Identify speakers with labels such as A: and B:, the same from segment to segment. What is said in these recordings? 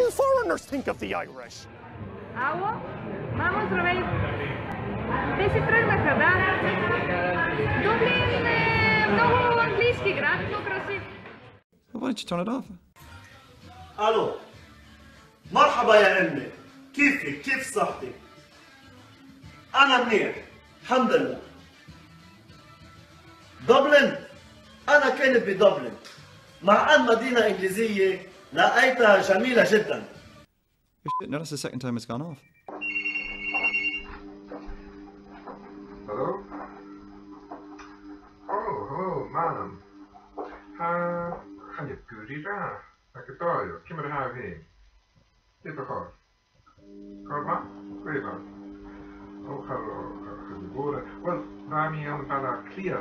A: do foreigners think of the Irish?
B: Ало? Мамо, здравей! Те си тръгнаха, да. Дублин е много английски град, но красив.
C: Why don't you turn it off?
D: الو مرحبا يا امي كيفك كيف صحتك انا منيح الحمد لله دبلن انا كنت بدبلن مع ان مدينه انجليزيه لقيتها جميله جدا
C: Oh shit, no, that's the second time it's gone off.
E: Hello? Oh, hello, madam. Ha, je guri ra. Akatoyo, kimmer ha vi. Tippachor. Korma? Kuiva. Oh, hello, geboren. Well, Rami an Bala Clia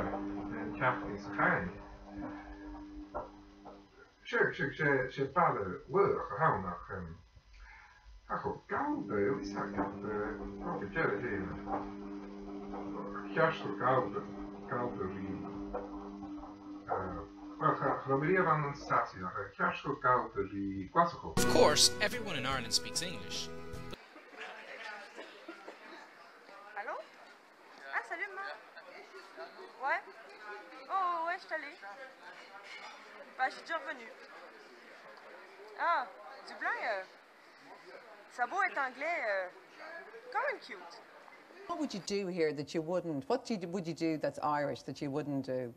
E: en Kathleen Sachain. Sure, sure, sure, sure, Bala, work, how nach, Acho, galde, Elisa galde, galde jere heen. Chearsto galde, galde rí. Well, cha Maria van an Stasi, chearsto galde rí Glasgow.
F: Of course, everyone in Ireland speaks English.
B: Allô? Ah, salut, ma. Ouais. Oh, ouais, je suis allée. Bah, je suis déjà revenue. Ah, Dublin, ça a beau être anglais, quand même cute.
G: What would you do here that you wouldn't? What do you, would you do that's Irish that you wouldn't do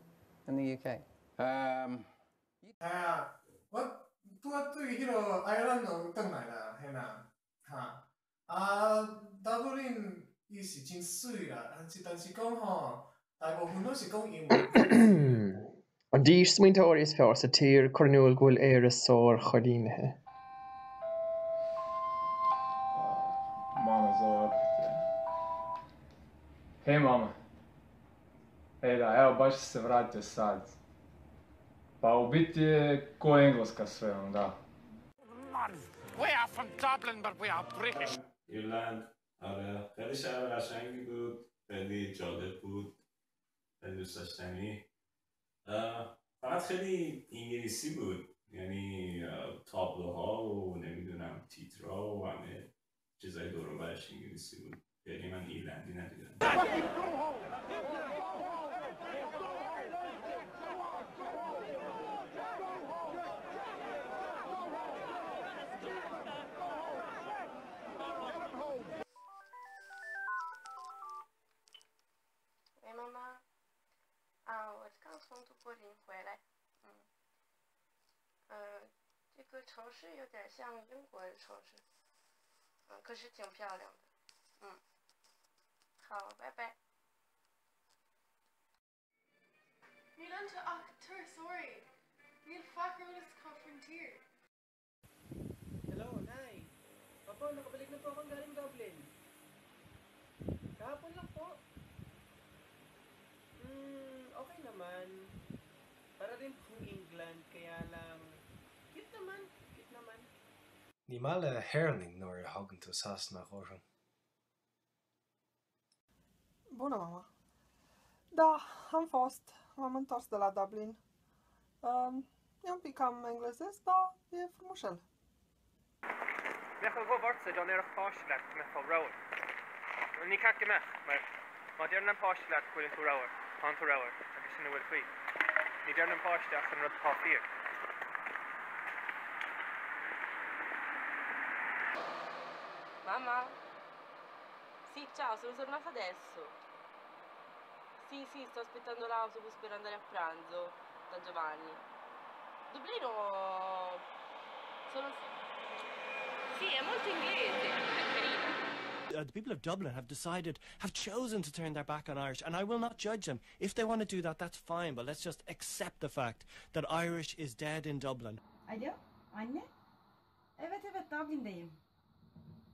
G: in the UK?
H: Um,
I: 係啊，我拄仔對彼落爱尔兰就转来啦，嘿啦，哈，啊，都柏林伊是真媠啦，但是但是讲吼，大部分拢是讲英文。
J: An dísmaointeoir is fearr sa tír, cur in iúl go bhfuil Éire sár-choilínithe.
K: Mama zove opet. Hej mama. Ej da, evo baš sam se vratio sad. Pa u biti je ko Engleska sve, ono, da.
A: We are from Dublin, but we are British.
L: ایرلند آره خیلی شهر قشنگی بود خیلی جالب بود خیلی دوست داشتنی فقط خیلی انگلیسی بود یعنی تابلوها و نمیدونم تیترا و همه چیزای دور و برش انگلیسی بود یعنی من ایرلندی ندیدم
B: 喂，妈妈。啊，我刚从都柏林回来。嗯。嗯，这个城市有点像英国的城市。嗯，可是挺漂亮的。嗯。好，拜拜。
M: Níl iontu ach turasóirí. Níl faic ar eolas acu faoin tír.
N: Hello, Nay. Opo, nakabalik na po akong galing Dublin. Kahapon lang po. Hmm, okay naman. Para rin pong England, kaya lang... Cute naman, cute naman.
O: Ní maith le hÉireannaigh nuair a thugann tú Sasanach orthu.
P: Bună, mama! Da, am fost. M-am întors de la Dublin. Um, e un pic cam englezesc, dar e frumușel.
Q: Bheadh a dhóibh ortsa dá ndéarfadh páiste leat go mbeifeá ramhar. Bhuel, ní ceart go mbeadh, mar má deireann an páiste leat go bhfuileann tú ramhar, tánn tú ramhar, agus sin a bhfuil faoi. Ní deireann an páiste ach an rud atá fíor.
B: Mamma? Sì, ciao, sono tornata adesso. Sì, sì, sto aspettando l'autobus per andare a pranzo da Giovanni. Dublino... Sono... Sì, è molto inglese, è carina.
R: Uh, the people of Dublin have decided, have chosen to turn their back on Irish, and I will not judge them. If they want to do that, that's fine, but let's just accept the fact that Irish is dead in Dublin.
S: Alo, anne? Evet evet Dublin'deyim.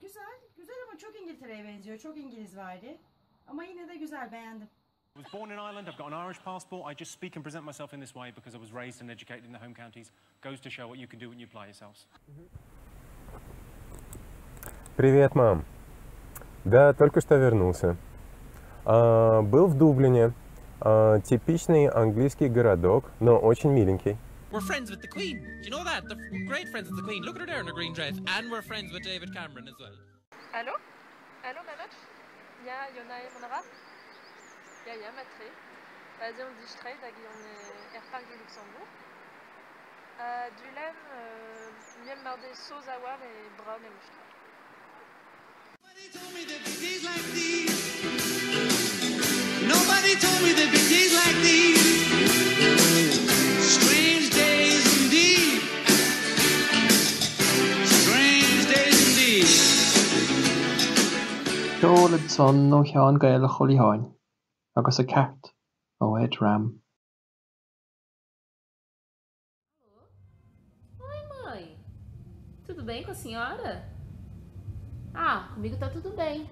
S: Güzel, güzel ama çok İngiltere'ye benziyor. Çok İngilizvari. Ama yine de güzel, beğendim.
T: I was born in Ireland, I've got an Irish passport. I just speak and present myself in this way because I was raised and educated in the home counties. Goes to show what you can do when you apply yourselves.
U: Привет, мам. Да, только что вернулся. А, был в Дублине. А, типичный английский городок, но очень миленький.
H: We're friends with the Queen. Do you know that? The, we're great friends with the Queen. Look at her there in her green dress. And we're friends with David Cameron as well.
M: Allô? Allô, Manoj? Ya, Yona e mont a ra? Ya, ya, mat-tre. Aze on distreiñ hag on er Parc du Luxembourg. Ha Dulenn, muioc'h mar dez saoz a-walc'h e brav memestra.
V: Nobody told me there'd be days like these. Strange days indeed. Strange days indeed.
J: Ceol ansan ó Sheán Gaelach Ó Liatháin agus a Ceart ó Ed Ram.
W: Oi, mãe. Tudo bem com a senhora? Ah, comigo tá tudo bem.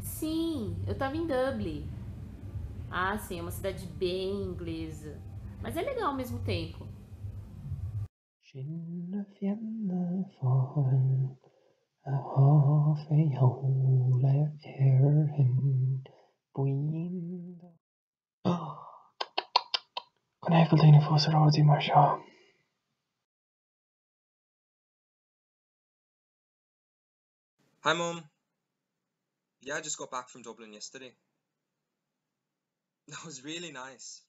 W: Sim, eu tava em Dublin. Ah, sim, é uma cidade bem inglesa. Mas é legal ao mesmo tempo.
J: Sin Fianna Fáil atá fé sheol ar Éirinn, buíon do. An é go bhfuil daoine fós ag rá rudaí mar seo?
X: Hi Mum. Yeah, I just got back from Dublin yesterday. That was really nice.